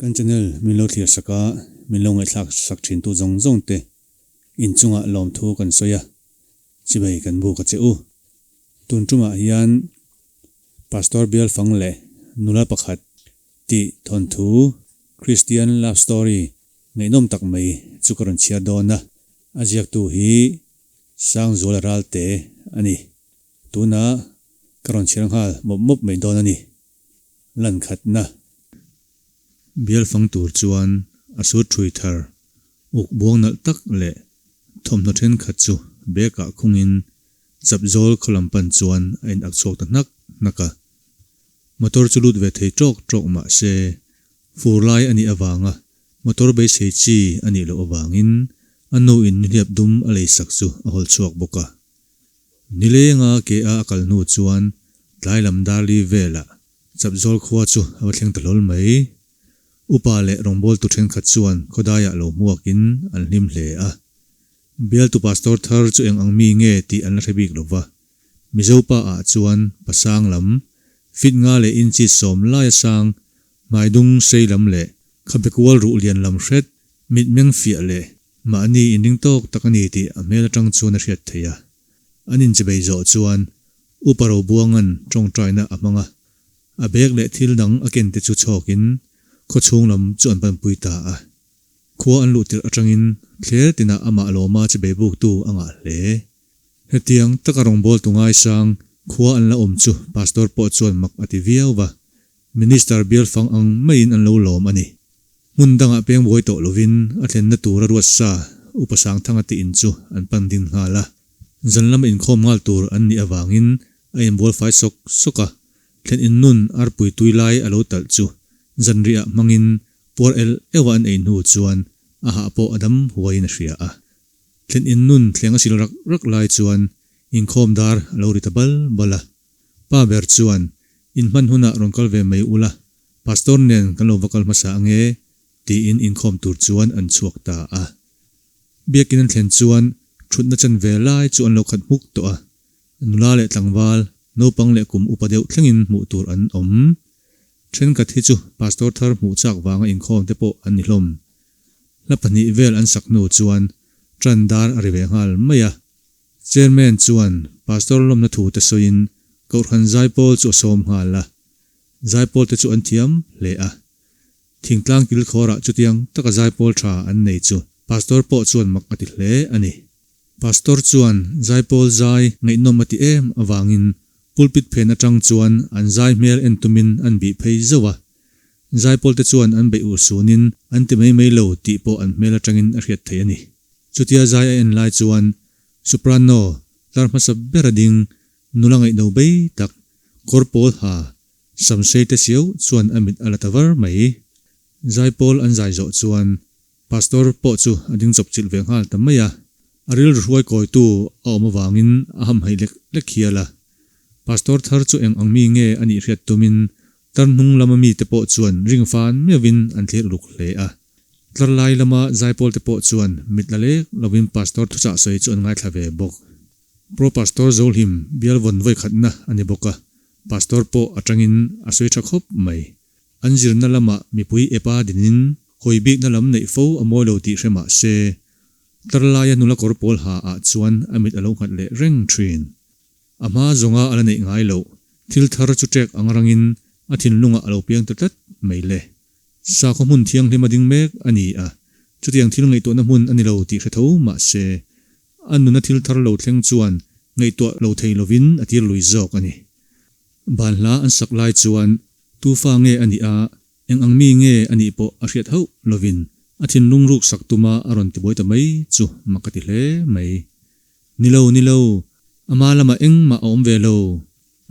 Kan channel min lo thlir sak a, min lo ngaihthlak sak thin tu zawng zawng te inchungah lawmthu kan sawi a, chibai kan buk a che u. Tun tumah hian Pastor Bial Fang leh nula pakhat tih thawnthu Christian love story ngaihnawm tak mai chu ka rawn chhiar dawn a, a ziaktu hi Sangzuala Ralte a ni. Tunah ka rawn chhiar nghal mawp mawp mai dawn a ni. Lan khatna. Bial fang tur chuan a sut ṭhui thar uk buang nalh tak leh thawmhnaw ṭhenkhat chu bag ah khungin Chapzawl khaw lam pan chuan a in ak chhuak ta hnak hnak a. Motor chu lut ve thei ṭawk ṭawk mah se fur lai a nih avanga motor beisei chi a nih loh avangin a nu in nihliap dum a lei sak chu a hawl chhuak bawk a. Nilenga ke a a kal hnu chuan tlai lam darli velah Chapzawl khua chu a va thleng ta hlawl mai. Upa leh rawngbawltu thenkhat chuan khawdaiah lo hmuakin an hlim hle a. Bialtu pastor thar chu eng ang mi nge tih an la hre bik lo va. Mizo pa ah chuan pasang lam, fit nga leh inchi sawm laia sang, hmaidung sei lam leh khabe kual ruh lian lam hret, mitmeng fiah leh mahni inring tawk tak a ni tih a hmel atang chuan a hriat theih a. An inchibei zawh chuan Upa Robuanga'n tawngtaina a hmang a, a bag leh thil dang a ken te chu chhawkin khawchhung lam chu an panpui ta a. Khua an luh tirh atangin thler tinah amah lawma chibei buktu a ngah hle. Hetiang taka rawngbawltu ngaisang khua an la awm chu Pastor pawh chuan mak a ti viau va, Minister bial fang ang maiin an lo lawm a ni. Hmun dangah peng buai tawh lovin a thlenna tura ruat sa Upa Sangthanga te in chu an pan ding nghal a. Zan lama inkhawm nghal tur an nih avangin a inbual fai sawk sawk a, thlen in nun arpui tui lai a lo talh chu zanriah hmangin puar el euh a an ei hnu chuan a hah pawh a dam huaiin a hria a. Thlen in nun thleng a sil rak rak lai chuan inkhawm dar a lo ri ta bal bal a. Pa ber chuan, In hman hunah rawn kal ve mai ula, Pastor nen kan lo va kal hmasa ange, tiin inkhawm tur chuan an chhuak ta a. Biakin an thlen chuan thutna chan ve lai chu an lo khat hmuk tawh a, nula leh tlangval, naupang leh kum upa deuh thlengin hmuh tur an awm. Thenkhat hi chu Pastor thar hmuh chak vanga inkhawm te pawh an ni hlawm. Hla pahnih vel an sak hnu chuan tan dar a ri ve nghal mai a. Chairman chuan Pastor lawmna thu te sawiin Kohhran Zaipawl chu a sawm nghal a, Zaipawl te chu an thiam hle a. Thingtlang kilkhawrah chutiang taka Zaipawl tha an nei chu Pastor pawh chuan mak a ti hle a ni. Pastor chuan Zaipawl zai ngaihnawm a ti em avangin pulpit phen atang chuan an zai hmel en tumin an bih phei zauh a. Zaipawl te chuan an beih urhsunin an ti mai mai lo tih pawh an hmel atangin a hriat theih a ni. Chutia zai a en lai chuan Soprano tlar hmasa ber a ding nula ngaihno bei tak kawr pawl ha samsei te siau chuan a mit a la ta var mai. Zaipawl an zai zawh chuan Pastor pawh chu a ding chawp chilh ve nghal ta mai a, a rilru hruai kawitu a awm avangin a hamhaih lek lek hial a. Pastor thar chu eng ang mi nge a nih hriat tumin tar hnung lama mite pawh chuan ring fan meuhin an thlir uluk hle a. Tlar lai lama zaipawl te pawh chuan mit la lek lovin Pastor thuchah sawi chu an ngaithla ve bawk. Pro Pastor Zolhim bial vawn vawi khatna a ni bawk a, Pastor pawh atangin a sawi tha khawp mai. An zirna lamah mipui epa dinin hawi bikna lam neih fo a mawi lo tih hre mah se, tlar laia nula kawr pawl ha ah chuan a mit a lo nghat leh reng thin. A hma zawnga a la neih ngai loh thil thar chu ṭek ang rangin a thinlungah a lo piang ta tlat mai le. Sakhaw hmun thianghlim a ding mek a ni a, chutiang thil ngaihtuahna hmun a ni lo tih hre tho mah se, a nuna thil thar lo thleng chuan ngaihtuah lo thei lovin a tir lui zawk a ni. Banhla an sak lai chuan tu fa nge a nih a, eng ang mi nge a nih pawh a hriat hauh lovin a thinlung ruk sak tuma a rawn tibuai ta mai chu mak a ti hle mai. Ni lo, ni lo, ama lamah engmah a awm ve lo.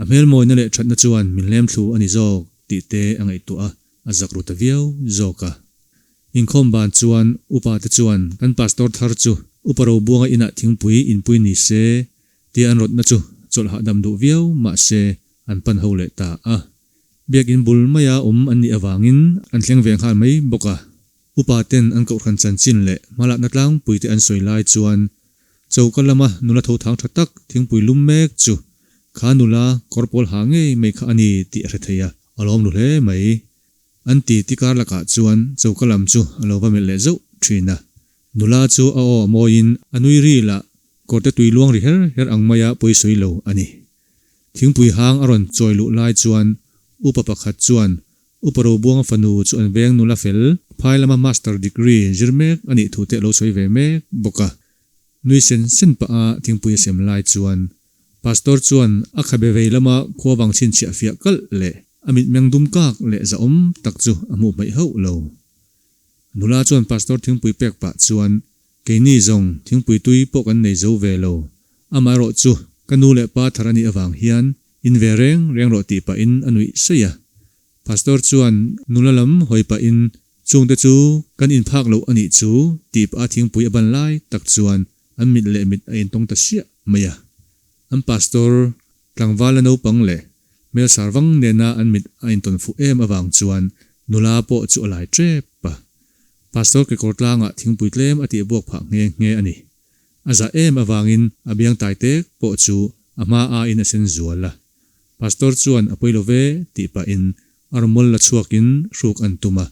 A hmelmawina leh thatna chuan min hlem thlu a ni zawk tih te a ngaihtuah a, a zak ru ta viau zawk a. Inkhawm ban chuan upa te chuan kan pastor thar chu Upa Robuanga inah thingpui inpui ni se tia an rawtna chu chawlh hahdam duh viau mah se an pan ho leh ta a. Biakin bul maia awm an nih avangin an thleng ve nghal mai bawk a. Upa ten an kohhran chanchin leh hmalakna tlangpui te an sawi lai chuan choka lama nula tho thang tha tak thingpui lum mek chu kha nula kawr pawl ha ngei mai kha a ni tih a hre thei a, a lawm lu hle mai. An ti ti kar lakah chuan choka lam chu a lo va melh leh zauh thin a. Nula chu a aw a mawiin a nui ri lah kawrte tui luang ri her her ang maia pawi sawi lo a ni. Thingpui hang a rawn chawi luh lai chuan upa pakhat chuan Upa Robuanga fanu chu an veng nula fel phai lama master degree zir mek a nih thu te a lo sawi ve mek bawk a. Nui sen sen pah a thingpui a sem lai chuan Pastor chuan a khabe vei lama khua vang chhinchhiah fiah kalh leh a mitmeng dum kak leh zahawm tak chu a hmuh hmaih hauh lo. Nula chuan Pastor thingpui pek pah chuan, Keini zawng thingpui tui pawh kan nei zo ve lo, amaherawh chu ka nu leh pa thar a nih avang hian in ve reng reng rawh tih pahin a nuih saih a. Pastor chuan nula lam hawi pahin, Chungte chu kan inphak loh a nih chu tih pah a thingpui a ban lai tak chuan An mit leh mit a intawng ta siah mai a. An pastor, tlangval la naupang leh hmelsar vang nena an mit a intawn fuh em avang chuan nula pawh chu a lai tep a. Pastor kekawr tlangah thingpui tlem a tih buak phah nghe nghe a ni. A zah em avangin a biang tai tek pawh chu a hma aiin a sen zual a. Pastor chuan a pawi lo ve tih pahin a rawmawl la chhuakin hruk an tum a.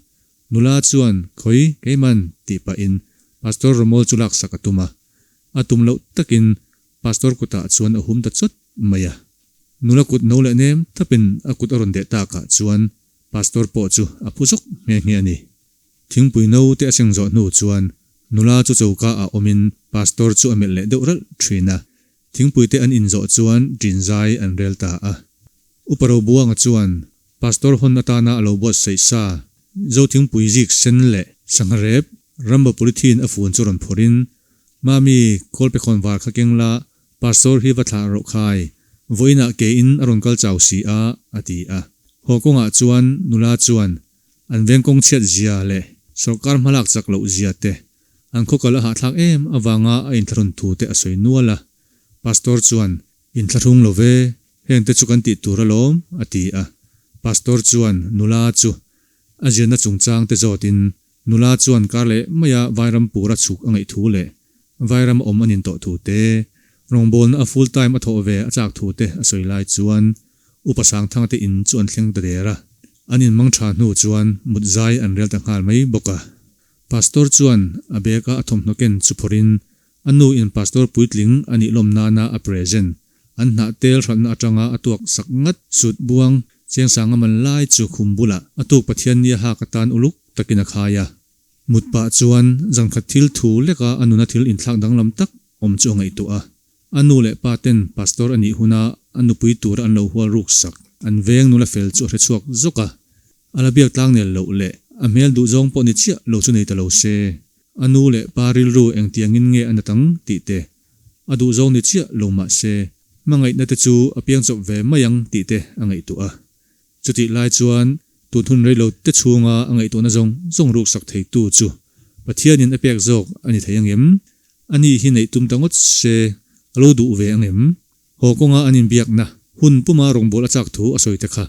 Nula chuan, Khawi, keiman, tih pahin Pastor rawmawl chu laksak a tum a. A tum loh takin Pastor kutah chuan a hum ta chawt mai a. Nula kut no leh nem thapin a kut a rawn deh takah chuan Pastor pawh chu a phu zawk nghe nghe a ni. Thingpui no te a seng zawh hnu chuan nula chu choka ah awmin Pastor chu a melh leh deuh ralh thin a. Thingpui te an inzawh chuan ṭin zai an rel ta a. Upa Robuanga chuan Pastor hawn atana a lo buatsaih sa Zo thingpui zik sen leh sangha rep Rambo polythene a fun chu rawn phawrhin, Mami, kawlpe khawn var kha keng la, Pastor hi va thlah rawh khai, vawiinah ke in a rawn kal chau si a, a ti a. Haw kawngah chuan nula chuan an veng kawng chhiat zia leh sawrkar hmalak chak loh zia te, an khawkal a hahthlak em avanga a inthlahrun thu te a sawi nual a. Pastor chuan, Inthlahrung lo ve, hengte chu kan tih tur alawm, a ti a. Pastor chuan nula chu a zirna chungchang te zawtin nula chuan kar leh maia Vairam pura chhuk a ngaih thu leh Vairam a awm a nin tawh thu te, rawngbawlna a full time a thawh ve a chak thu te a sawi lai chuan Upa Sangthanga te in chu an thleng ta der a. An inmang tha hnu chuan mut zai an rel ta nghal mai bawk a. Pastor chuan a bag a a thawmhnaw ken chu phawrhin A nu in pastor puitling a nih lawm nana a present an hnah tel hralhna atanga a tuak sak ngat sut buang Chengsanga man lai chu khum bulah a tuk Pathian nia hak atan uluk takin a khai a. Mut pah chuan zankhat thil thu leka a nuna thil inthlak danglam tak awm chu a ngaihtuah a. A nu leh pa ten pastor a nih huna a nupui tura an lo hual ruk sak an veng nula fel chu a hrechhuak zawk a. A la biak tlangnel loh leh a hmel duhzawng pawh ni chiah lo chu nei ta lo se. A nu leh pa rilru engtiangin nge a nat ang tih te, a duhzawng ni chiah lo mah se, hmangaihna te chu a piang chawp ve mai ang tih te a ngaihtuah a. Chutih lai chuan tun hun reilo te chhunga a ngaihtuahna zawng zawng ruksak theitu chu Pathianin a pek zawk a ni thei angem? Ani hi neih tum ta ngawt se a lo duh ve angem? Haw kawnga an inbiakna hun puma rawngbâwl a châk thu a sawi te kha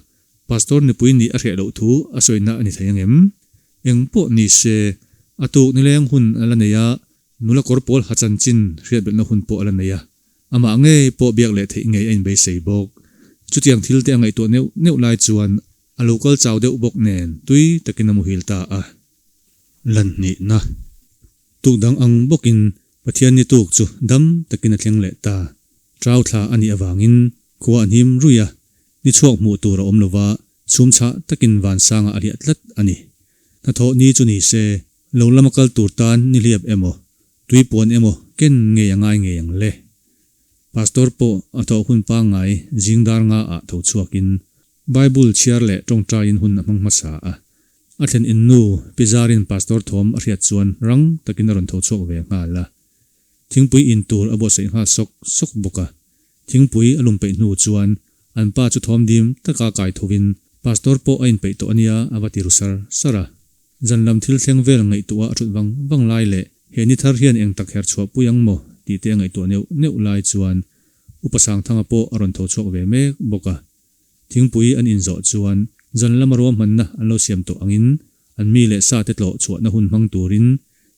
Pastor nupui nih a hreh loh thu a sawina a ni thei angem? Eng pawh ni se, a tuk nileng hun a la nei a, nula kawr pawl ha chanchin hriatbelhna hun pawh a la nei a, amah ngei pawh biak leh theih ngei a inbeisei bawk. Chutiang thil te a ngaihtuah neuh neuh lai chuan a lo kal chau deuh bawk nen tui takin a muhil ta a. Lanhnihna tuk dang ang bawkin Pathian ni tuk chu dam takin a thleng leh ta. Trau thla a nih avangin khua a hnim ruih a, ni chhuak hmuh tur a awm lova, chhum chhah takin vansangah a hliah tlat a ni. Hnathawh ni chu ni se, lo lama kal tur tan ni hliap emaw, tui puan emaw ken ngei a ngai ngei ang le. Pastor pawh a thawh hun pangngai zing dar nga ah tho chhuakin Bible chhiar leh tawngtaiin hun a hmang hmasa a. A thlen in nu Pi Zarin Pastor thawm a hriat chuan rang takin a rawn tho chhuak ve nghal a. Thingpui in tur a buatsaih nghal sawk sawk bawk a. Thingpui a lum peih hnu chuan an pa chu thawm dim taka kai thovin Pastor pawh a inpeih tawh ania a va ti ru sar sar a. Zan lam thil thleng vel ngaihtuah a thut vang vang lai leh he ni thar hian eng tak her chhuah pui ang maw tih te a ngaihtuah neuh neuh lai chuan Upa Sangthanga pawh a rawn tho chhuak ve mek bawk a. Thingpui an inzawh chuan zan lama ruahmanna an lo siam tawh angin an mi leh sa te tlawh chhuahna hun hmang turin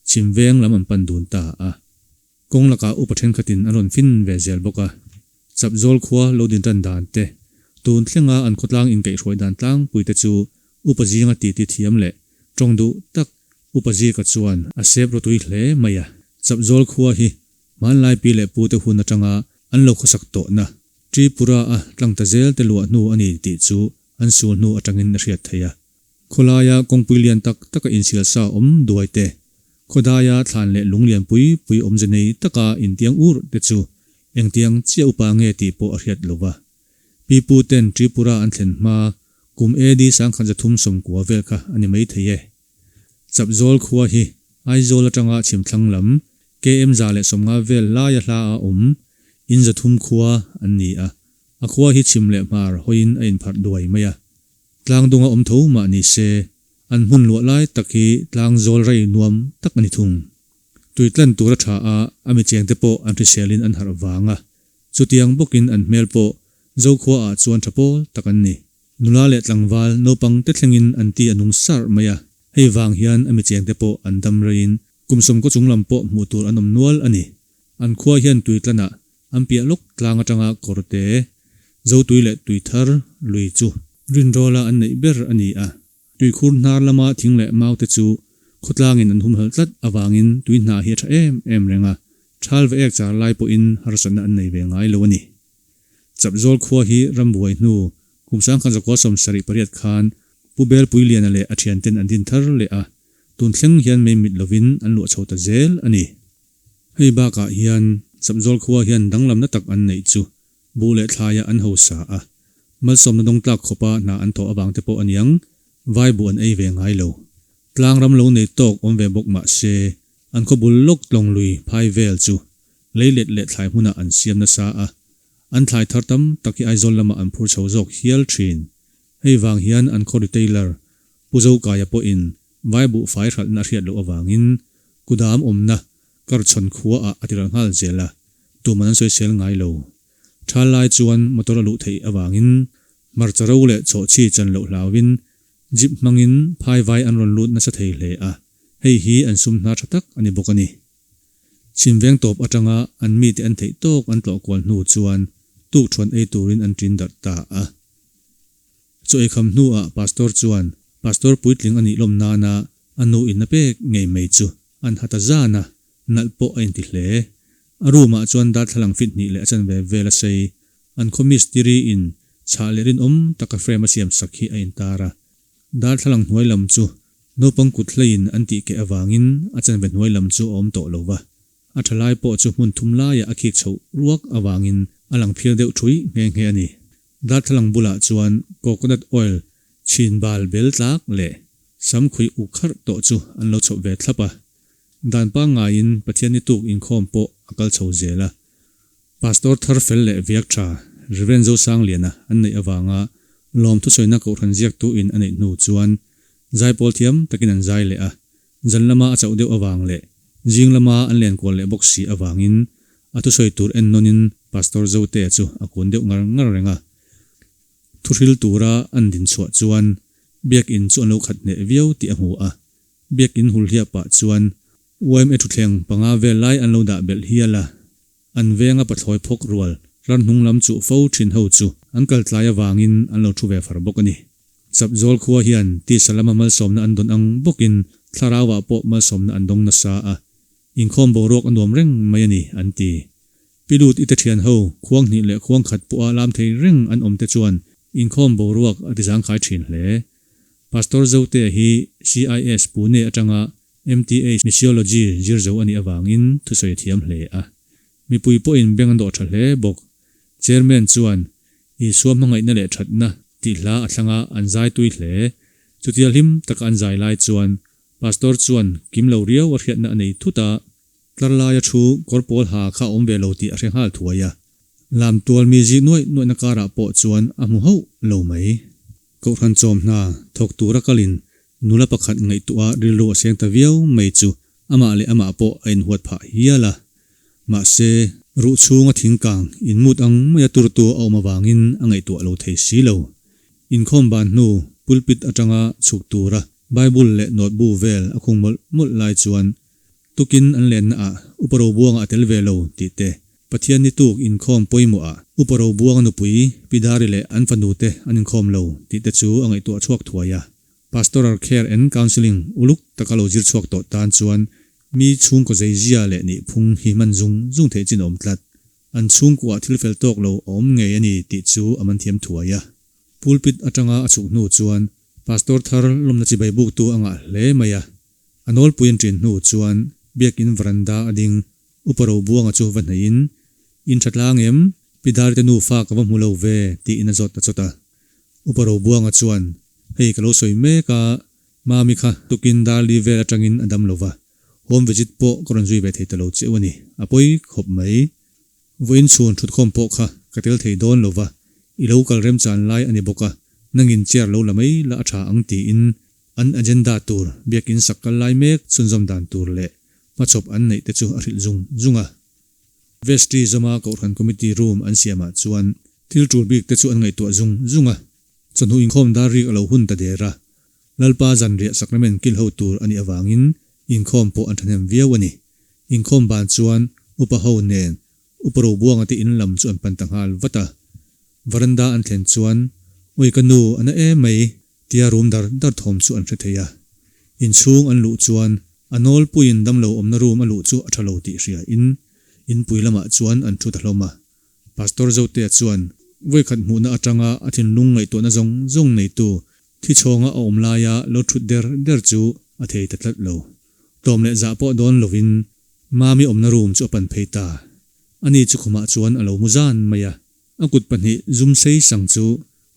chhim veng lam an pan dun ta a. Kawng lakah upa thenkhatin an rawn fin ve zel bawk a. Chapzawl khua lo din tan dan te, tun thlenga an khawtlang inkaihhruai dan tlangpui te chu Upa zinga titi thiam leh tawng duh tak Upa Zika chuan a sep rawtui hle mai a. Chapzawl khua hi hmanlai pi leh pute hun atanga an lo khawsak tawhna Tripura-a tlang ta zel te luah hnu a ni tih chu an sul hnu atangin a hriat theih a. Khawlaia kawngpui lian tak taka insial sa awm duai te, khawdaia thlan leh lung lian pui pui awmze nei taka intiang ur te chu engtiang chiah upa nge tih pawh a hriat lo va. Pi pu ten Tripura an thlen hma kum AD 1390 vel kha a ni mai thei e. Chapzawl khua hi Aizawl atanga chhimthlang lam KM 150 vel laia hla a awm in 300 khua an ni a. A khua hi chhim leh hmar hawiin a inpharh duai mai a. Tlang dunga awm tho mah ni se, an hmun luah lai tak hi tlang zawl rei nuam tak a ni thung. Tui tlan tur a tha a, a mi chengte pawh an hriselin an harh vang a. Chutiang bawkin an hmel pawh Zokhua ah chuan tha pawl tak an ni. Nula leh tlangval naupang te thlengin an ti a nung sarh mai a, hei vang hian a mi chengte pawh an dam reiin kum sawmkaw chung lam pawh hmuh tur an awm nual a ni. An khua hian tui tlanah an piah lawk tlang atanga kawrte, Zotui leh Tuithar lui chu rinrawla an neih ber a ni a. Tuikhur hnar lama thing leh mau te chu khawtlangin an humhalh tlat avangin tui hna hi a tha em em reng a, thal ve ek char lai pawhin harsatna an nei ve ngai lo a ni. Chapzawl khua hi rambuai hnu kum 1978 khan Pu Belpuiliana leh a thianten an din thar leh a, tun thleng hian mei mit lovin an luah chho ta zel a ni. Hei bakah hian Chapzawl khua hian danglamna tak an neih chu Buh leh thlaiah an hausa a, malsawmna dawng tlak khawpa hna an thawh avang te pawh a niang, vai buh an ei ve ngai lo. Tlang ram lo nei tawk awm ve bawk mah se, an khaw bul lawk tlawng lui phai vel chu leilet leh thlai hmunah an siam nasa a, an thlai thar tam tak hi Aizawl lamah an phur chho zawk hial thin. Hei vang hian an khaw retailer Pu Zokaia pawhin vai buh fai hralhna a hriat loh avangin kudam awmna Karchhawn khuaah a tiral nghal zel a, tuman an sawisel ngai lo. Thal lai chuan motor a luh theih avangin hmarcha ro leh chhawhchhi chan loh hlauhin jeep hmangin phai vai an rawn lut nasa thei hle a, hei hi an sum hna tha tak a ni bawk a ni. Chhimveng tawp atanga an mite an theih tawk an tlawh kual hnu chuan tukthuan ei turin an ṭin darh ta a. Chaw eikham hnuah Pastor chuan Pastor puitling a nih lawm nana a nu in a pek ngei mai chu an ha ta zan a, nalh pawh a inti hle. A room ah chuan darthlalang fit hnih leh a chanve vel a sei. An khaw mistiri in chhah leh rinawm taka frame a siam sak hi a intar a. Darthlalang hnuai lam chu naupang kut hleiin an tih keh avangin a chanve hnuai lam chu a awm tawh lo va. A tha lai pawh chu hmun thum laiah a khik chhoh ruak avangin a lang phir deuh thui nghe nghe a ni. Darthlalang bulah chuan coconut oil chhin bal bel tlak leh sam khuih uk kharh tawh chu an lo chhawp ve thlap a. Dan pangngaiin Pathian ni tuk inkhawm pawh a kal chho zel a. Pastor thar fel leh viak tha Rev. Zosangliana an neih avanga lawm thusawiina kohhran ziaktu in a neih hnu chuan zaipawl thiam takin an zai leh a. Zan lama a chauh deuh avang leh zing lama an len kual leh bawk si avangin a thusawi tur en nawnin Pastor Zotea chu a kun deuh ngar ngar reng a. Thuhril tura an din chhuah chuan Biakinn chu an lo khat hneh viau tih a hmu a. Biakinn hulhliah pah chuan yma thutthleng panga vel lai an lo dah belh hial a. An venga pathlawi phawk rual ran hnung lam chuh fo thin ho chu an kal tlai avangin an lo thu ve far bawk a ni. Chapzawl khua hian tisa lama malsawmna an dawn ang bawkin thlarauah pawh malsawmna an dawng nasa a, inkhawm boruak a nuam reng mai a ni, an ti. Pi lut i te thian ho khuang hnih leh khuang khat pawha lam thei reng an awm te chuan inkhawm boruak a tizangkhai thin hle. Pastor Zotea hi CIS Pune atanga MTH Missiology zir zo a nih avangin thusawi a thiam hle a. Mipui pawhin beng an dawh tha hle bawk. Chairman chuan Isua hmangaihna leh thatna tih hla a thlanga an zai tui hle. Chutia hlim taka an zai lai chuan Pastor chuan kim lo riau a hriatna a nei thut a. Tlar laia thu kawr pawl ha kha a awm ve lo tih a hre nghal thuai a. Lam tual mi zik nuaih nuaihna karah pawh chuan a hmu hauh lo mai. Kohhran chawm hna thawk tura kalin nula pakhat ngaihtuah rilru a seng ta viau mai chu amah leh amah pawh a inhuat phah hial a. Mahse, ruh chhunga thingkang inmut ang maia turtu a awm avangin a ngaihtuah lo thei si lo. Inkhawm ban hnu pulpit atanga chhuk tura Bible leh notebook vel a khung mawlh mawlh lai chuan Tukin an lenna ah Upa Robuanga a tel ve lo tih te, Pathian ni tuk inkhawm pawimawh ah Upa Robuanga nupui Pi Dari leh an fanu te an inkhawm lo tih te chu a ngaihtuah chhuak thuai a. Pastoral Care and Counselling uluk taka lo zir chhuak tawh tan chuan mi chhungkaw zeizia leh nihphung hi hman zung zung theih chin a awm tlat. An chhungkuah thil fel tawk lo a awm ngei a ni tih chu a man thiam thuai a. Pulpit atanga a chhuk hnu chuan Pastor thar lawmna chibai buktu a ngah hle mai a. A nawlpui an ṭin hnu chuan Biakin veranda a ding Upa Robuanga chu va hneihin, In ṭha tlang em? Pi Darite nufa ka va hmu lo ve, tiin a zawt ta chawt a. Upa Robuanga chuan, Hei ka lo sawi mek a, Mami kha tukin Darli vel aṭangin a dam lo va, home visit pawh ka rawn zui ve thei ta lo che u a ni, a pawi khawp mai. Vawiin chhun ṭhutkhawm pawh kha ka tel thei dawn lo va, i lo kal remchan lai a ni bawk a, nangin chair lo la mai la a ṭha ang tiin an agenda tur biakin sak kal lai mek chhunzawm dan tur leh hmachhawp an neih te chu a hrilh zung zung a. Vestry zawma Kohhran Committee room an siamah chuan thil ṭul bik te chu an ngaihtuah zung zung a, chawhnu inkhawm dar rik a lo hun ta der a, Lalpa zanriah sacrament kil ho tur a nih avangin inkhawm pawh an ṭhahnem viau a ni. Inkhawm ban chuan upa ho nen Upa Robuanga te in lam chu an pan ta nghal vat a. Veranda an thlen chuan, Ui ka nu, a na em mai, tia rum dar dar thawm chu an hre thei a. Inchhung an luh chuan a nawlpuiin damlo awmna room a luh chu a ṭha lo tih hria in inpui lamah chuan an ṭhu ta hlawm a. Pastor Zotea chuan vawikhat hmuhna atanga a thinlung ngaihtuahna zawng zawng neitu thi chhawnga a awm laia lo ṭhut der der chu a thei ta tlat lo. Tlawm leh zah pawh dawn lovin Mami awmna room chu a pan phei ta. Ani chu khumah chuan a lo mu zan mai a. A kut pahnih zum sei sang chu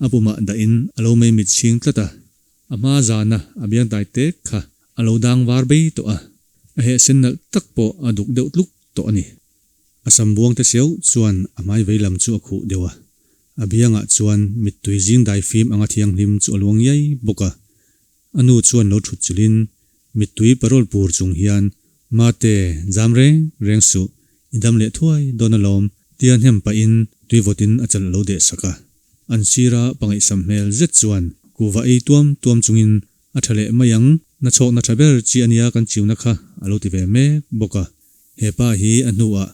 a pumah dahin a lo mei mit chhing tlat a. A hma zana a biang tai tek kha a lo dang var bei tawh a. A heh sen nalh tak pawh a duk deuh tluk tawh a ni. A sam buang te seuh chuan a hmai vei lam chu a khuh deuh a, a biangah chuan mittui zing dai fim anga thianghlim chu a luang iai bawk a. A nu chuan lo thut chilhin mittui parol pur chung hian, Mate, zam reng reng suh, i dam leh thuai dawn alawm, tia hnem pahin tui vawtin a chal a lo deh sak a. An sira pangaihsam hmel zet chuan kuhva ei tuam tuam chungin a tha leh mai ang, na chhawkna tha ber chi ania kan chiuna kha a lo ti ve mek bawk a. He pa hi a hnuah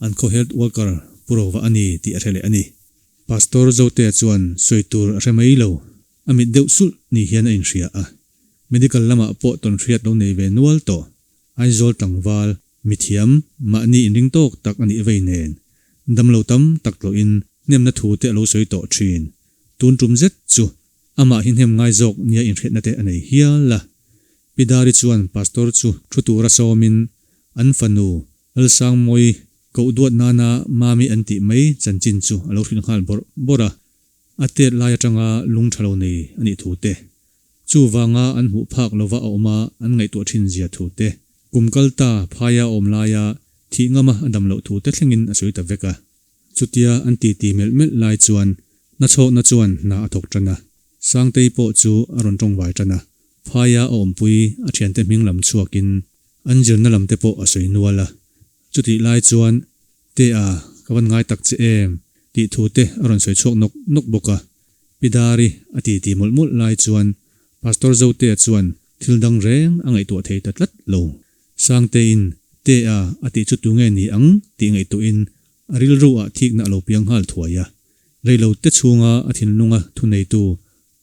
an khaw health worker Pu Rova a ni tih a hre leh a ni. Pastor Zotea chuan sawi tur a hre mai lo, a mit deuh sulh ni hian a inhria a. Medical lamah pawh tawnhriat lo nei ve nual tawh. Aizawl tlangval, mithiam, mahni inring tawk tak a nih vei nen, damlo tam tak tlawhin hnemna thu te a lo sawi tawh thin. Tun tum zet chu amah hi hnem ngai zawk nia inhriatna te a nei hial a. Pi Dari chuan Pastor chu thu tura sawmin an fanu Lalsangmawi koh duat nana Mami an tih mai chanchin chu a lo hrilh nghal bawrh bawrh a, a tet lai atanga lung tha lo nei a nih thu te, chuvanga an hmuh phak lova a awm a an ngaihtuah thin zia thu te, kum kal ta phaia a awm laia thih ngama a dam loh thu te thlengin a sawi ta vek a. Chutia an titi melh melh lai chuan nachhawkna chuan hna a thawk tan a, Sangtei pawh chu a rawn tawngvai tan a, phaia a awmpui a thiante hming lam chhuakin an zirna lam te pawh a sawi nual a. Chutih lai chuan, Tea, ka van ngai tak che em? tih thu te a rawn sawi chhuak nawk nawk bawk a. Pi Dari a titi mawlh mawlh lai chuan Pastor Zotea chuan thil dang reng a ngaihtuah thei ta tlat lo. Sangtein, Tea a tih chu tunge ni ang tih ngaihtuahin a rilru ah thikna a lo piang nghal thuai a. Reilo te chhunga a thinlunga thuneitu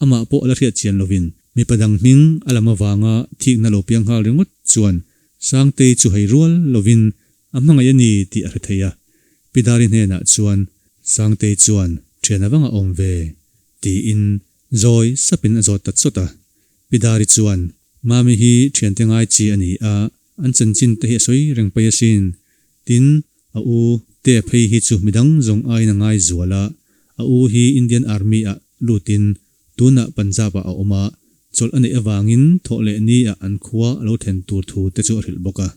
amah pawh a la hriat chian lovin mipa dang hming a lam avanga thikna lo piang nghal ringawt chuan Sangtei chu hei rual lovin a hmangaih a ni tih a hre thei a. Pi Dari hnenah chuan Sangtei chuan thian avanga awm ve tiin zawi sapin a zawt ta chawt a. Pi Dari chuan, Mami hi thiante ngai chi a ni a, an chanchin te hi a sawi reng paih asin. Tin, a u te phei hi chu midang zawng aiin a ngai zual a, a u hi Indian Army ah lutin tunah Punjab ah a awm a, chawlh a neih avangin thawh leh ni ah an khua a lo then tur thu te chu a hrilh bawk a.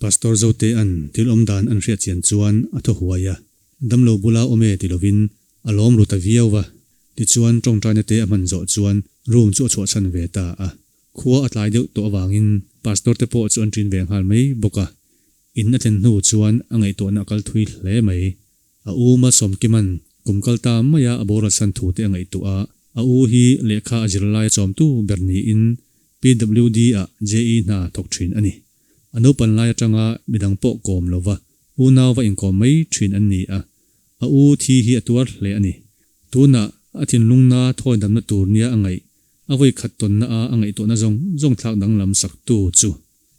Pastor Zotea'n thil awm dan an hriat chian chuan a thaw huai a, damlo bula awm e ti lovin A lawm ru ta viau va. Tichuan tawngtaina te a hman zawh chuan room chu a chhuahchhan ve ta a. Khua a tlai deuh tawh avangin pastor te pawh chu an ṭin ve nghal mai bawk a. In a thlen hnu chuan a ngaihtuahna a kal thui hle mai. A u Malsawmkima'n kum kal ta maia a boral san thu te a ngaihtuah a. A u hi lehkha a zir laia chawmtu ber niin PWD ah JE hna thawk ṭhin a ni. A naupan lai aṭanga midang pawh kawm lova unau va inkawm mai ṭhin an ni a. A u thi hi a tuar hle a ni. Tunah a thinlungna thawi damna tur nia a ngaih. A vawi khat tawnna a a ngaihtuahna zawng zawng thlak danglam sak tu chu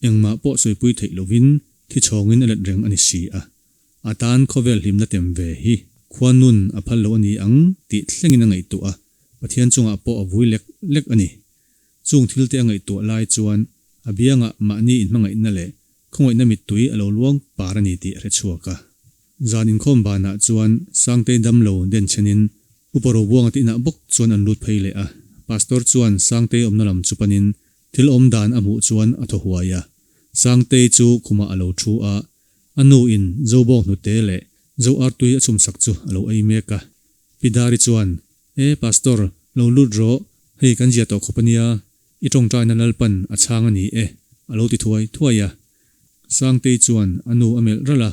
engmah pawh sawipui theih lovin thi chhawngin a let reng a ni si a. A tan khawvel hlimna tem ve hi khua nun a phal lo a ni ang tih thlengin a ngaihtuah a, Pathian chungah pawh a vui lek lek a ni. Chung thilte a ngaihtuah lai chuan a biangah mahni inhmangaihna leh khawngaihna mittui a lo luang par a ni tih a hre chhuak a. Zan inkhawm banah chuan Sangtei damlo denchhenin Upa Robuanga te inah bawk chuan an lut phei leh a. Pastor chuan Sangtei awmna lam chu panin thil awm dan a hmuh chuan a thaw huai a. Sangtei chu khumah a lo thu a, a nu in Zobawk hnute leh Zo artui a chhumsak chu a lo ei mek a. Pi Dari chuan, E Pastor, lo lut rawh, hei kan zia tawh khawp a nia, I tawngtaina Lalpan a chhang a ni e, a lo ti thuai thuai a. Sangtei chuan a nu a melh ralh a,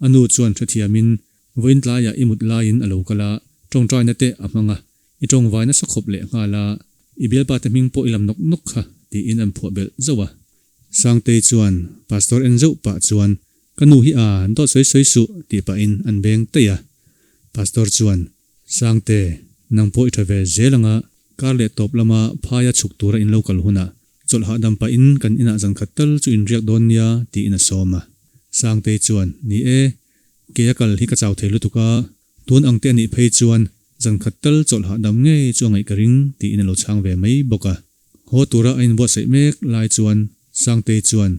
a nu chuan hrethiamin vawiin tlaiah i mut laiin a lo kal a, tawngtaina te a hmang a, i tawngvai nasa khawp leh nghal a, i bialpa te hming pawh i lam nawk nawk kha, tiin an phuah belh zauh a. Sangtei chuan Pastor en zauh pah chuan, Ka nu hi a, dawt sawi sawi suh, tih pahin an beng taih a. Pastor chuan, Sangte, nang pawh i tha ve zel anga kar leh tawp lama phaia chhuk tura in lo kal hunah chawlh hahdam pahin kan inah zan khat tal chu in riak dawn nia tiin a sawm a. Sangtei chuan, Ni e, ke a kal hi ka chau thei lutuk a, tun ang te a nih phei chuan zan khat tal chawlh hahdam ngei chu a ngaih ka ring tiin a lo chhang ve mai bawk a. Haw tura a inbuatsaih mek lai chuan Sangtei chuan,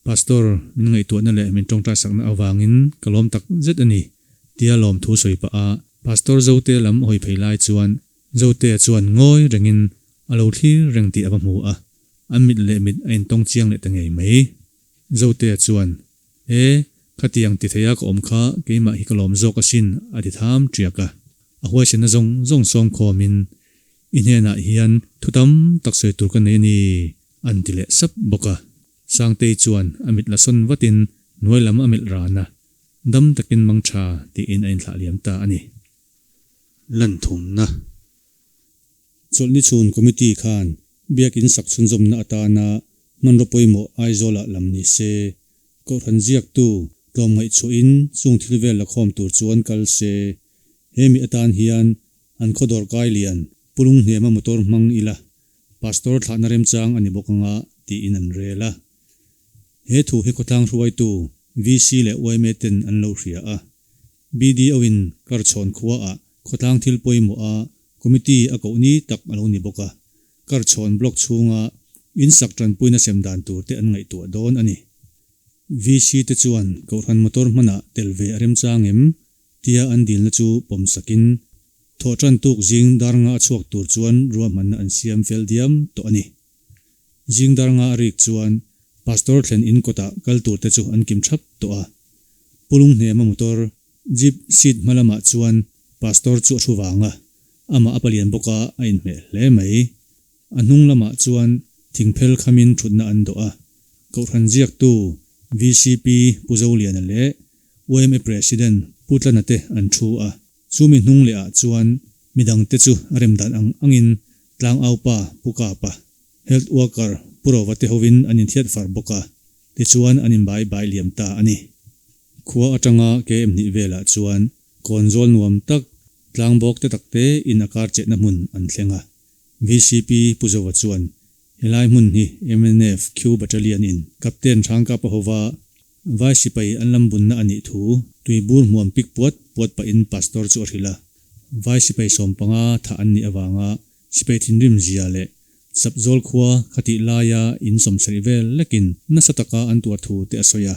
Pastor, min ngaihtuahna leh min tawngtai sakna avangin ka lawm tak zet a ni, tia lawmthu sawi pah a Pastor Zote lam a hawi phei lai chuan Zotea chuan ngawi rengin a lo thlir reng tih a va hmu a, an mit leh mit a intawng chiang leh ta ngei mai. Zotea chuan, E, khatiang ti theia ka awm kha keimah hi ka lawm zawk asin, a ti tham ṭiak a. A huaisenna zawng zawng sawm khawmin, I hnenah hian thu tam tak sawi tur ka nei a ni, an ti leh sap bawk a. Sangtei chuan a mit la sawn vatin hnuai lam a melh ran a, dam takin mang tha tiin a inthlah liam ta a ni. Lan thumna. Chawlhni chhun committee khan biakin sak chhunzawmna atana hmanraw pawimawh Aizawlah lam ni se, Kohhran ziaktu tlawmngaih chhuahin chung thil vel la khawm tur chuan kal se, hemi atan hian an khaw dawrkai lian Pulung hnema motor hmang ila Pastor thlahna remchang a ni bawk anga tiin an rel a. He thu hi khawtlang hruaitu VC leh yma ten an lo hria a. BDO in Karchhawn khuaah khawtlang thil pawimawh a committee a koh ni tak a lo ni bawk a. Karchhawn block chhunga in sak tanpuina sem dan tur te an ngaihtuah dawn a ni. VC te chuan Kohhran motor hmanah tel ve a remchang em? Tia an dilna chu pawm sakin, thawhṭan tuk zing dar nga a chhuak tur chuan ruahmanna an siam fel diam tawh a ni. Zing dar nga a rik chuan Pastor thlen in kawtah kal turte chu an kim ṭhap tawh a. Pulung hnema motor, jeep seat hma lamah chuan Pastor chu a thu vang a, amah a palian bawk a, a inhmeh hle mai. A hnung lamah chuan thingphel khamin thutna an dawh a, Kohhran ziaktu VCP Pu Zoliana leh yma President Pu Tlana te an thu a, chumi hnung leh ah chuan midang te chu a rem dan ang angin Tlangaupa Pu Kapa, Health Worker Pu Rova te hovin an inthiat far bawk a, tichuan an inbai bai liam ta a ni. Khua atanga KM hnih velah chuan kawnzawl nuam tak tlangbawk te tak te in a kar chetna hmun an thleng a, VCP Pu Zova chuan helai hmun hi mnf Q Battalion in Captain Hrangkapa hova Vai sipai an lam bunna a nih thu tuibur hmuam pik puat puat pahin Pastor chu a hrilh a. Vai sipai 15 thah an nih avanga sipai thinrim zia leh Chapzawl khua khatih laia in 70 vel lekin nasa taka an tuar thu te a sawi a.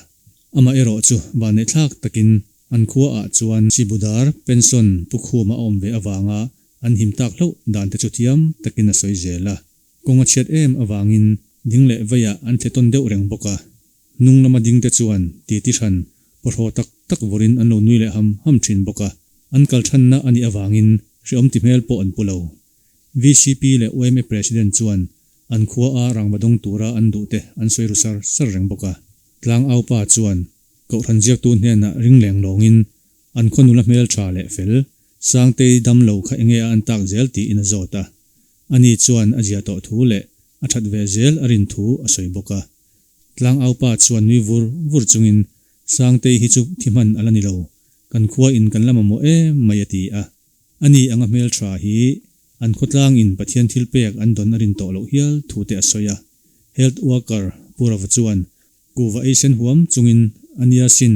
Amaherawh chu vanneihthlak takin an khua ah chuan Sibudar pension pu khuma a awm ve avanga an him tak hlauh dan te chu thiam takin a sawi zel a. Kawng a chhiat em avangin ding leh veiah an thle tawn deuh reng bawk a. Hnung lama ding te chuan titi hran pawhraw tak tak vawrin an lo nui leh ham ham thin bawk a. An kal thanna a nih avangin hreawm ti hmel pawh an pu lo. VCP leh yma President chuan an khua a rangva dawng tura an duh te an sawi ru sar sar reng bawk a. Tlangaupa chuan Kohhran ziaktu hnenah ring leng lawngin an khaw nula hmel tha leh fel, Sangtei dam lo kha enge a an tak zel tiin a zawt a. Ani chuan a zia tawh thu leh a that ve zel a rin thu a sawi bawk a. Tlangaupa chuan nui vur vur chungin Sangtei hi chu thi hman a la ni lo, kan khua in kan la mamawh em mai a ti a. Ani anga hmel tha hi An khawtlang in Pathian thil pek an dawn a rin tawh loh hial thu te a sawi a. Health worker Pu Rava chuan kuhva ei sen huam chungin a nia sin,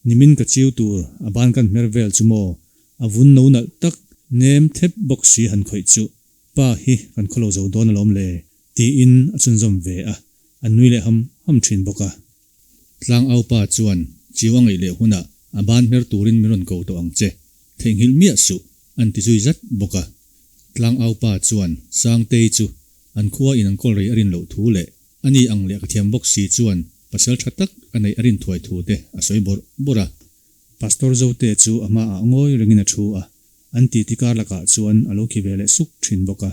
nimin ka chiu tur a ban kan hmer vel chu maw, a vun no nalh tak nem thep bawk si han khawih chu pa hi kan khawlo zo dawn alawm le tiin a chhunzawm ve a, an nui leh ham ham thin bawk a. Tlangau pa chuan chiu a ngaih leh hunah a ban hmer turin min rawn ko tawh ang che, theihnghilh miah suh an ti zui zat bawk a. Tlangau pa chuan Sangtei chu an khua in an kawl rei a rin loh thu leh ani ang leh ka thiam bawk si chuan pasal tha tak a neih a rin thuai thu te a sawi bawrh bawrh a. Pastor Zote chu a hmaah ngawi rengin a thu a, an titi kar lakah chuan a lo khi ve leh suk thin bawk a.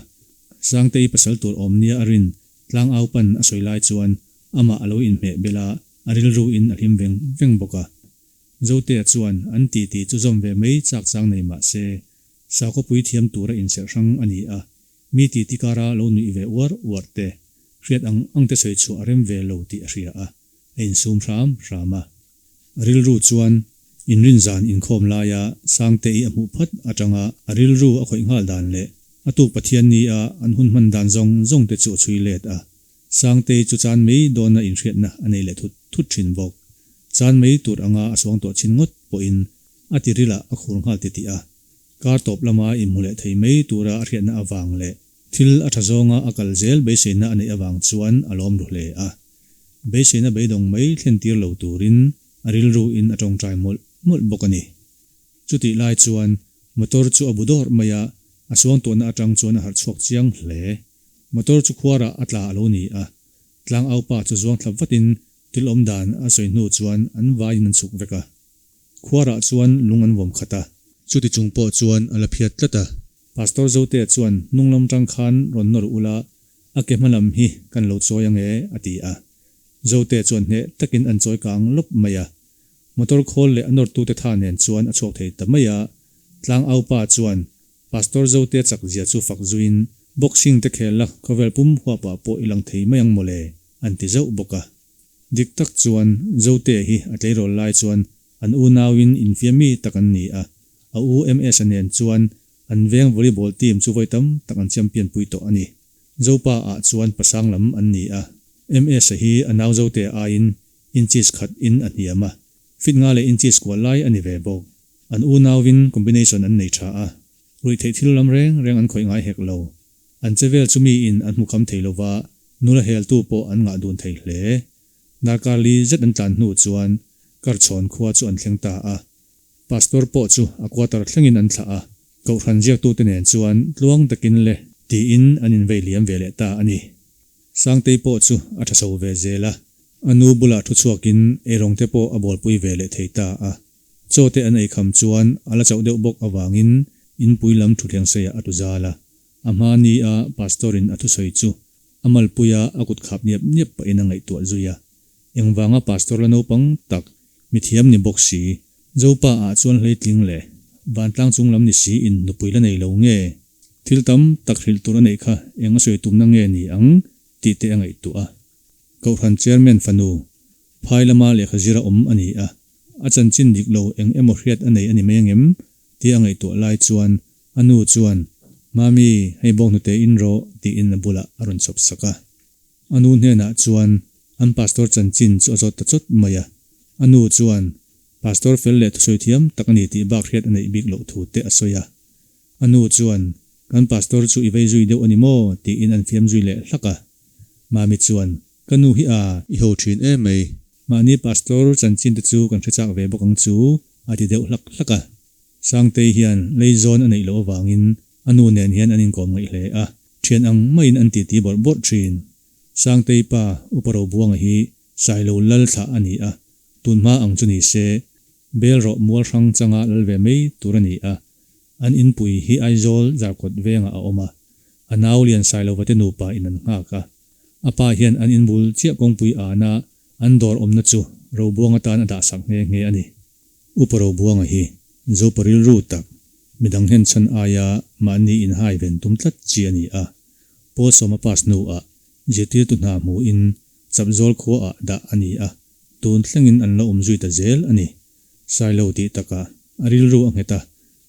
Sangtei pasal tur awm nia a rin Tlangau pan a sawi lai chuan amah a lo inhmeh bel a, a rilru in a hlim veng veng bawk a. Zotea chuan an titi chu zawm ve mai chak chang nei mah se, sakhawpui thiam tura inserh hrang a ni a, mi titi kara lo nuih ve uar uar te, hriat ang ang te sawi chhuah a rem ve lo tih a hria a, a insum hram hram a. A rilru chuan inrinzan inkhawm laia Sangte-i a hmuh phat atanga a rilru a khawih nghal dan leh a tuk Pathian nia an hun hman dan zawng zawng te chu a chhui let a. Sangte-i chu chan mai dawna inhriatna a nei leh thut thut thin bawk. Chan mai tur anga a suang tawh chin ngawt pawhin a tirilah a khur nghal titih a. Kar tawp lama inhmu leh thei mai tura a hriatna avang leh thil a tha zawnga a kal zel beiseina a neih avang chuan a lawm ru hle a. Beiseina beidawng mai thlen tir lo turin a rilru in a tawngtai mawlh mawlh bawk a ni. Chutih lai chuan motor chu a bu dawrh mai a, a suangtuahna atang chuan a harh chhuak chiang hle. Motor chu khuarah a tla a lo ni a, tlangaupa chu zuang thlap vatin thil awm dan a sawi hnu chuan an vaiin an chhuk vek a. Khuarah chuan lung an vawm khat a. Chuti chung pawh chuan a la phiat tlat a. Pastor Zotea chuan hnung lam tang khan rawn nawr ula, a ke hma lam hi kan lo chawi ang e, a ti a. Zotea chuan hneh takin an chawi kang lawp mai a. Motor khawl leh a nawrtute tha nen chuan a chhuak thei ta mai a. Tlangaupa chuan Pastor Zotea chak zia chu fak zuiin, Boxing te khel la khawvel pum huapah pawh i lang thei mai ang mawle, an ti zauh bawk a. Dik tak chuan Zotea hi a tleirawl lai chuan an unauin infiam mi tak an ni a, a u MS-a nen chuan an veng volleyball team chu vawi tam tak an champion pui tawh a ni. Zopa ah chuan pasang lam an ni a, MS-a hi a nau Zotea aiin inches khat in a hniam a, fit nga leh inches kual lai a ni ve bawk. An unauin combination an nei tha a, ruihtheih thil lam reng reng an khawih ngai hek lo. An che vel chu miin an hmu kham thei lova, nula heltu pawh an ngah dun thei hle. Darkar li zet an tlan hnu chuan Karchhawn khua chu an thleng ta a. Pastor pawh chu a quarter thlengin an thlah a, Kohhran ziaktute nen chuan tluang takin le tiin an invei liam ve leh ta a ni. Sangtei pawh chu a tha chho ve zel a, a nu bulah thu chhuakin eirawng te pawh a bawlpui ve leh thei ta a. Chaw te an ei kham chuan a la chauh deuh bawk avangin inpui lam thutthleng seiah a tu zal a. A hma ni a Pastor in a thusawi chu a malpuia a kut khap niap niap pahin a ngaihtuah zui a. Engvanga Pastor la naupang tak, mithiam ni bawk si, Zopa ah chuan hleitling leh vantlang chung lam ni si in nupui la nei lo nge? Thil tam tak hrilh tur a neih kha eng a sawi tumna nge ni ang tih te a ngaihtuah a. Kohhran Chairman fanu Phai lama lehkha zira awm a ni a, a chanchin dik lo eng emaw hriat a nei a ni mai angem? Tia a ngaihtuah lai chuan a nu chuan, Mami, hei bawk hnute in rawh, tiin a bulah a rawn chhawp sak a. A nu hnenah chuan an pastor chanchin chu a zawt ta chawt mai a. A nu chuan, Pastor fel leh thusawi thiam tak a ni tih bak hriat a neih bik loh thu te a sawi a. A nu chuan, Kan pastor chu i vei zui deuh a ni maw? tiin an fiam zui leh hlak a. Mami chuan, Ka nu hi a. I ho thin em mai. Mahni pastor chanchin te chu kan hre chak ve bawk ang chu, a ti deuh hlak hlak a. Sangtei hian leizawn a neih loh avangin a nu nen hian an inkawm ngaih hle a, thian ang maiin an titi bawrh bawrh thin. Sangtei pa Upa Robuanga hi Sailo lal thlah a ni a, tunhma ang chu ni se, bel rawh mual hrang changa lal ve mai tur a ni a. An inpui hi Aizawl Zarkawt vengah a awm a, a nau lian Sailova te nupa in an nghak a. A pa hian an inbul chiah kawngpui ana an dawr awmna chu Robuanga tan a dahsak nghe nghe a ni. Upa Robuanga hi Zopa rilru tak, midang hen chhan aia mahni inhai ven tum tlat chi a ni a. Paul Sawma pass hnuah zirtirtu hna hmuhin Chapzawl khuaah dah a ni a, tun thlengin an la awm zui ta zel a ni. Sailo tih takah a rilru a nghet a,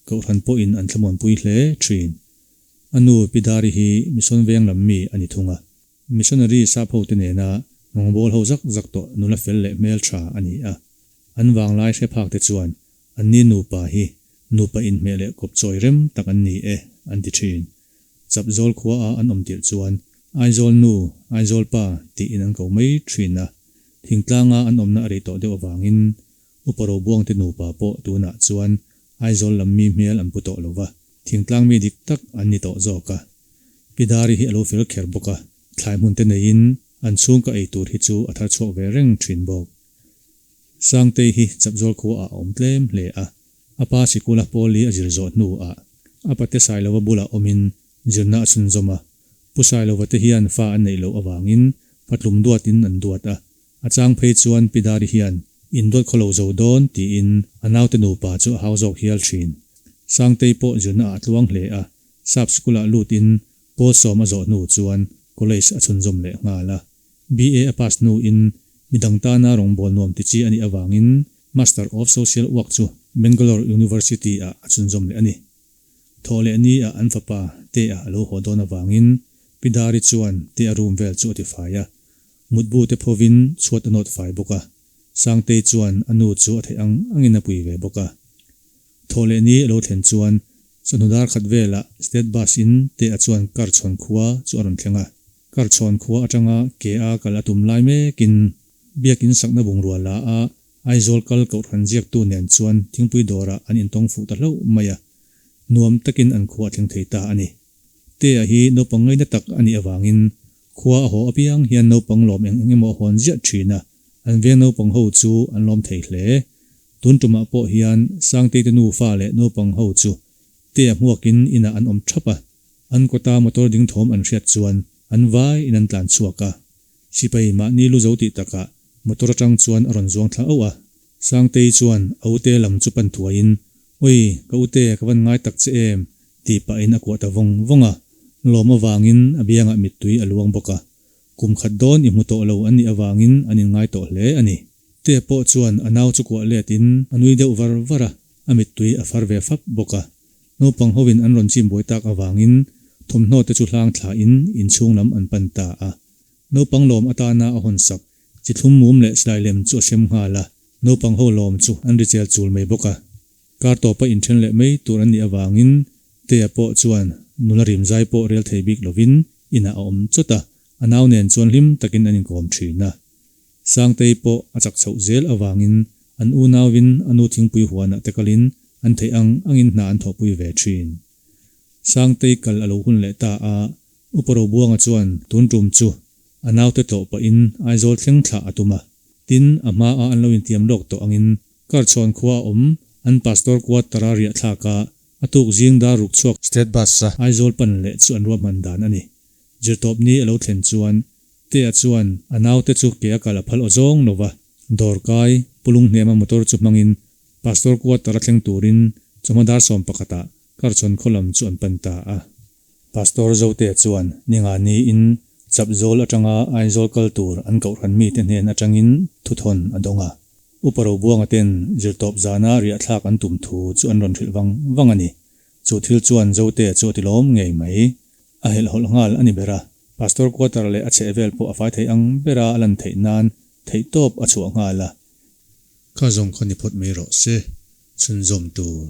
Kohhran pawhin an thlamuanpui hle thin. A nu Pi Dari hi Mission Veng lam mi a ni thung a. Missionary sap hote nena rawngbawl ho zak zak tawh nula fel leh hmeltha a ni a. An vanglai hre phak te chuan anni nupa hi nupa inhmeh leh kawp chawi rem tak an ni e an ti thin. Chapzawl khua a an awm tirh chuan Aizawl nu, Aizawl pa tiin an ko mai thin a. Thingtlanga an awmna a rei tawh deuh avangin Upa Robuangte nupa pawh tunah chuan Aizawl lam mi hmel an pu tawh lo va, thingtlang mi dik tak an ni tawh zawk a. Pi Dari hi a lo fel kher bawk a, thlai hmun te neiin an chhungka ei tur hi chu a thar chhuak ve reng thin bawk. Sangtei hi Chapzawl khuaah a awm tlem hle a, a pa sikula Pawli a zir zawh hnuah a pate Sailova bulah awmin zirna a chhunzawm a. Pu Sailova te hian fa an neih loh avangin fatlum duatin an duat a, A chang phei chuan Pi Dari hian in duat khaw lo zo dawn tiin a naute nupa chu a hau zawk hial thin. Sangtei pawh zirna ah a tluang hle a, sap school ah lut in pawl sawm a zawh hnu chuan college a chhunzawm leh nghal a. BA a pass hnu in midang tana rawngbâwl nuam ti chi a nih avangin Master of Social Work chu Bangalore University ah a chhunzawm leh a ni. Thawh leh ni ah an fapa Tea a lo haw dawn avangin Pi Dari chuan Tea room vel chu a ti fai a, Mutbu te phovin chhuat a nawt fai bawk a, Sangtei chuan a nu chu a theih ang angin a pui ve bawk a. Thawh leh ni a lo thlen chuan chawhnu dar khat velah State Bus in te a chuan kar chhawn khua chu a rawn thleng a. Kar chhawn khua atanga ke a kal a tum lai mekin Biakin sakna bungrua la a Aizawl kal Kohhran ziaktu nen chuan thingpui dawrah an intawng fuh ta hlauh mai a, nuam takin an khua a thleng thei ta a ni. Tea hi naupang ngaina tak a nih avangin Khua a haw apiang hian naupang lawm eng eng emaw a hawn ziah thin a, an veng naupang ho chu an lawm thei hle. Tun tumah pawh hian Sangteite nufa leh naupang ho chu Tea hmuakin inah an awm thap a, an kawta motor ding thawm an hriat chuan an vai in an tlan chhuak a. Sipai mahni lu zo tih takah motor atang chuan a rawn zuang thla auh a. Sangtei chuan a ute lam chu pan thuaiin, Oi, ka ute, ka van ngai tak che em? tih pahin a kuah ta vawng vawng a. Lawm avangin a biangah mittui a luang bawk a. Kum khat dawn i hmu tawh lo an nih avangin an inngai tawh hle a ni. Tea pawh chuan a nau chu kuah letin a nui deuh var var a, a mittui a far ve fap bawk a. Naupang hovin an rawn chim buai tak avangin thawmhnaw te chu hlang thlain inchhung lam an pan ta a. Naupang lawm atana a hawn sak Chi thlum mum leh silai lem chu a sem nghal a, naupang ho lawm chu an ri chel chul mai bawk a. Kar tawpa inthen leh mai tur an nih avangin Tea pawh chuan nula rim zai pawh rel thei bik lovin inah a awm chawt a, a nau nen chuan hlim takin an inkawm thin a. Sangtei pawh a chak chhoh zel avangin an unauvin a nu thingpui huanah te kalin an theih ang angin hna an thawhpui ve thin. Sangtei kal a lo hun leh ta a, Upa Robuanga chuan tun tum chu A naute tlawh pahin Aizawl thleng thlah a tum a. Tin, a hmaa an lo intiam lawk tawh angin Karchhawn khua a awm an Pastor quarter-a riah thlak a, a tuk zing dar ruk chhuak State Bus-a Aizawl pan leh chu an ruahman dan a ni. Zirtawp ni a lo thlen chuan Tea chuan a naute chu ke a kal a phal aw zawng lo va, dawrkai Pulung hnema motor chu hmangin Pastor quarter-a thleng turin chawhma dar sawmpakhatah Karchhawn khaw lam chu an pan ta a. Pastor Zote chuan ninga niin Chapzawl atanga Aizawl kal tur an kohhran mite hnen atangin thuthawn a dawng a. Upa Robuanga ten zirtawp zana riahthlak an tum thu chu an rawn hrilh vang vang a ni. Chu thil chuan Zote chu a ti lawm ngei mai. A helhhawlh nghal a ni ber a. Pastor quarter leh a chhehvel pawh a fai thei ang bera a lan theih nan theihtawp a chhuah nghal a. Kha zawng kha ni phawt mai rawh se, chhunzawm tur.